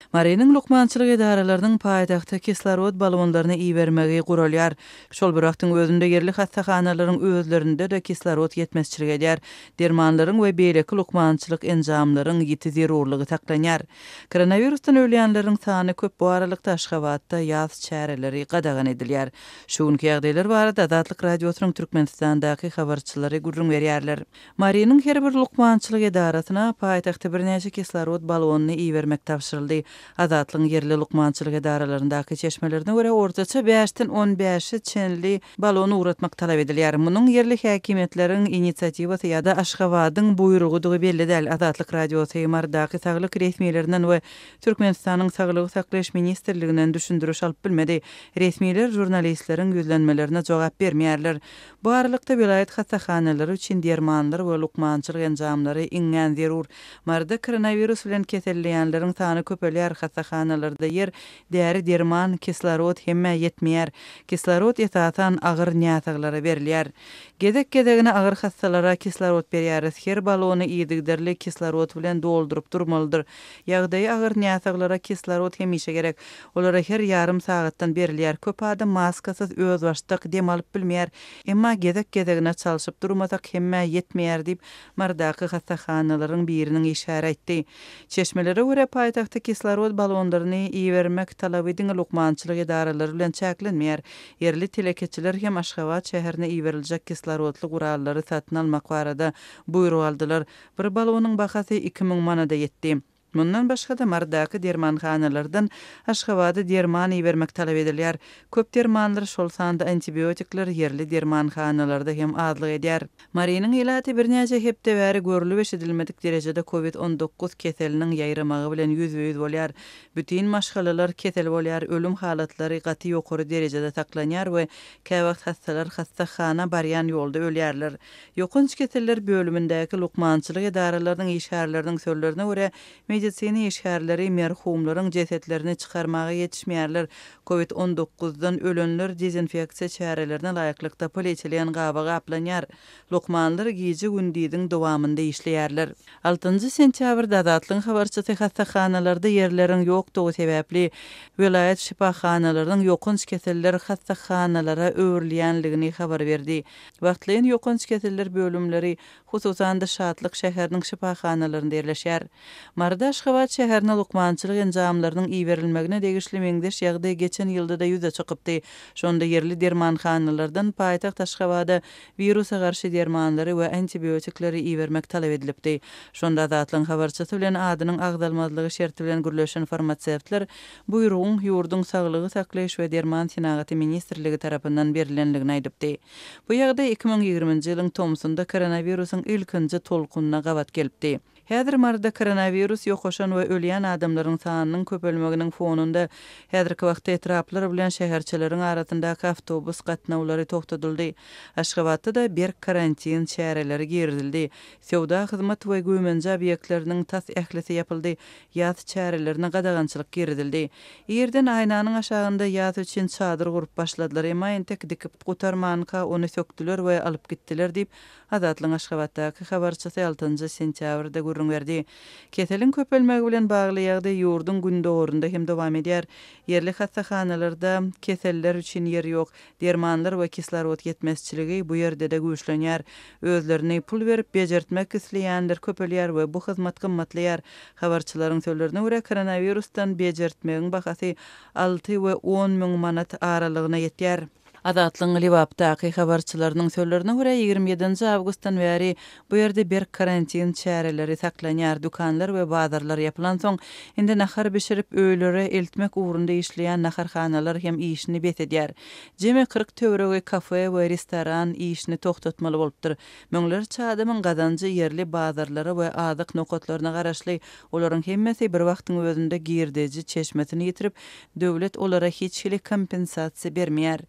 Marynyň lukmançylyk edaralarynyň paýtagta kislorod balonlaryny ibermegi guralýar. Şol bir wagtyň özünde ýerli hassahanalaryň özlerinde-de kislorod ýetmezçilik edýär. Dermanlaryň we beýleki lukmançylyk enjamlaryň ýiti zerurlygy saklanýar. Koronawirusdan ölýänleriň sany köp bu aralykda Aşgabatda ýas çäreleri gadagan edilýär. Şu günki ýagdaýlar barada Azatlyk Radiosynyň Türkmenistandaky habarçylary gürrüň berýärler. Marynyň her bir lukmançylyk edarasyna paýtagta birnäçe kislorod balonyny ibermek tabşyryldy. Azatlygyň ýerli lukmançylyk edaralaryndaky çeşmelerine görä, ortaça bäşden on bäşe çenli balon ugratmak talap edilýär. Munuň ýerli häkimiýetleriň inisiatiwasy ýa-da Aşgabadyň buýrugydygy belli däl. Azatlyk Radiosy Marydaky saglyk resmilerinden we Türkmenistanyň Saglygy saklaýyş ministrliginden düşündiriş alyp bilmedi. Resmiler žurnalistleriň ýüzlenmelerine jogap bermeýärler. Bu aralykda, welaýat hassahanalary üçin dermanlar we lukmançylyk enjamlary iňňän zerur. Maryda koronawirus bilen keselleýänleriň sany köpelýär, hassahanalarda ýer, däri-derman, kislorod hemmä ýetmeýär. Kislorod esasan agyr näsaglara berilýär. Gezek-gezegine agyr hassalara kislorod berýäris. Her balony yzygiderli kislorod bilen dolduryp durmalydyr. Ýagdaýy agyr näsaglara kislorod hemişe gerek. Olara her ýarym sagatdan berilýär. Köp adam maskasyz özbaşdak dem alyp bilmeýär. Emma gezek-gezegine çalşyp durmasak hemmä ýetmeýär diýip, Marydaky hassahanalaryň biriniň işgäri aýtdy. Çeşmelere görä, paýtagta kislorod balonlaryny ibermek talaby diňe lukmançylyk edaralary bilen çäklenmeýär. Ýerli telekeçiler hem Aşgabat şäherine iberiljek kislorodly gurallary satyn almak barada buýruk aldylar. Bir balonyň bahasy 2000 manada ýetdi. Mundan başga-da, Marydaky dermanhanalardan Aşgabada derman ibermek talap edilýär. Köp dermanlar, şol sanda antibiotikler ýerli dermanhanalarda hem azlyk edýär. Marynyň ilaty birnäçe hepde bäri görlüp-eşidilmedik derejede covid 19 keseliniň ýaýramagy bilen ýüzbe-ýüz bolýar. Bütin maşgalalar kesel bolýar, ölüm halatlary gaty ýokary derejede saklanýar we käwagt hassalar hassahana barýan ýolda ölýärler. Ýokanç keseller bölümindäki lukmançylyk edaralarynyň işgärleriniň sözlerine görä, medisina işgärleri merhumlaryň jesetlerini çykarmaga ýetişmeýärler. Covid on dokuzdan ölenler dezinfeksiýa çärelerine laýyklykda polietilen gaba gaplanýar. Lukmanlar gije-gündiziň dowamynda işleýärler. Altynjy sentýabrda Azatlygyň habarçysy hassahanalarda ýerleriň ýokdugy sebäpli, welaýat şypahanalarynyň ýokanç keseller hassahanalara öwrülýänligini habar berdi. Wagtlaýyn ýokanç keseller bölümleri, hususan-da, Şatlyk şäheriniň şypahanalarynda ýerleşýär. Maryda Aşgabat şäherine lukmançylyk enjamlarynyň iberilmegine degişli meňzeş ýagdaý geçen ýylda-da ýüze çykypdy. Şonda ýerli dermanhanalardan paýtagt Aşgabada wirusa garşy dermanlary we antibiotikleri ibermek talap edilipdi. Şonda Azatlygyň habarçysy bilen adynyň agzalmazlygy şerti bilen gürleşen farmasewtler buýrugyň ýurduň Saglygy saklaýyş we derman senagaty ministrligi tarapyndan berilendigini aýdypdy. Bu ýagdaý 2020-nji ýylyň tomsunda koronawirusyň ilkinji tolkunyna gabat gelipdi. Häzir Maryda koronawirus ýokaşan we ölýän adamlaryň sanynyň köpelmeginiň fonunda, häzirki wagtda etraplar bilen şäherçeleriň arasyndaky awtobus gatnawlary togtadyldy. Aşgabatda-da berk karantin çäreleri girizildi. Söwda, hyzmat we güýmenje obýektleriniň tas ählisi ýapyldy. Ýas çärelerine gadagançylyk girizildi. Irden aýnanyň aşagynda ýas üçin çadyr gurup başladylar, emma entek dikip gutarmanka ony sökdüler we alyp gitdiler diýip, Azatlygyň Aşgabatdaky habarçysy altynjy sentýabrda gürrüň berdi. Keseliň köpelmegi bilen bagly ýagdaý ýurduň gündogarynda hem dowam edýär. Ýerli hassahanalarda keseller üçin ýer ýok. Dermanlar we kislorod ýetmezçiligi bu ýerde-de güýçlenýär. Özlerini pul berip bejertmek isleýänler köpelýär we bu hyzmat gymmatlaýar. Habarçylaryň sözlerine görä, koronawirusdan bejertmegiň bahasy alty we on müň manat aralygyna ýetýär. Azatlygyň Lebapdaky habarçylarynyň sözlerine görä, 27-nji awgustdan bäri bu ýerde berk karantin çäreleri saklanýar, dükanlar we bazarlar ýapylansoň, indi nahar bişirip, öýlere eltmek ugrunda işleýän naharhanalar hem işini bes edýär. Jemi 40 töweregi kafe we restoran işini togtatmaly bolupdyr. Müňlerçe adamyň gazanjy ýerli bazarlara we azyk nokatlaryna garaşly, olaryň hemmesi bir wagtyň özünde girdeji çeşmesini ýitirip, döwlet olara hiç hili kompensasiýa bermeýär.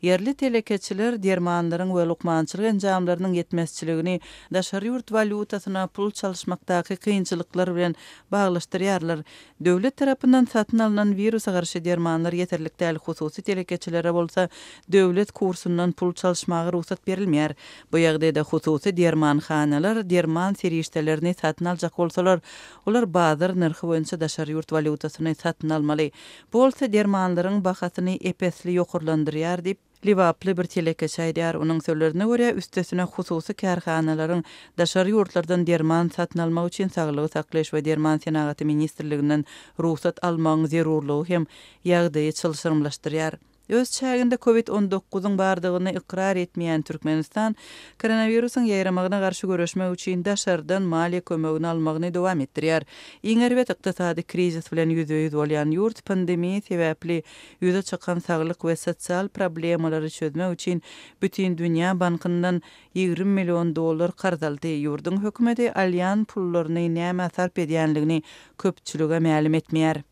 Ýerli telekeçiler dermanlaryň we lukmançylyk enjamlarynyň ýetmezçiligini daşary ýurt walýutasyna pul çalyşmakdaky kynçylyklar bilen baglaşdyrýarlar. Döwlet tarapyndan satyn alnan wirusa garşy dermanlar ýeterlik däl, hususy telekeçilere bolsa döwlet kursundan pul çalyşmaga rugsat berilmeýär. Bu ýagdaýda hususy dermanhanalar derman serişdelerini satyn aljak bolsalar, olar bazar nyrhy boýunça daşary ýurt walýutasyny satyn almaly. Bu bolsa dermanlaryň bahasyny ep-esli ýokarlandyrýar diýip, lebaply bir telekeçi aýdýar. Onuň sözlerine görä, üstesine hususy kärhanalaryň daşary ýurtlardan derman satyn almak üçin Saglygy saklaýyş we derman senagaty ministrliginden rugsat almagyň zerurlygy hem ýagdaýy çylşyrymlaşdyrýar. Öz çäginde Covid on dokuzyň bardygyny ykrar etmeýän Türkmenistan koronawirusyň ýaýramagyna garşy göreşmek üçin daşardan maliýe kömegini almagyny dowam etdirýär. Iň erbet ykdysady krizis bilen ýüzbe-ýüz bolýan ýurt pandemiýa sebäpli ýüze çykan saglyk we sosial problemalary çözmek üçin Bütindünýä bankyndan 20 million dollar karz aldy. Ýurduň hökümeti alýan pullaryny nämä sarp edýänligini köpçülige mälim etmeýär.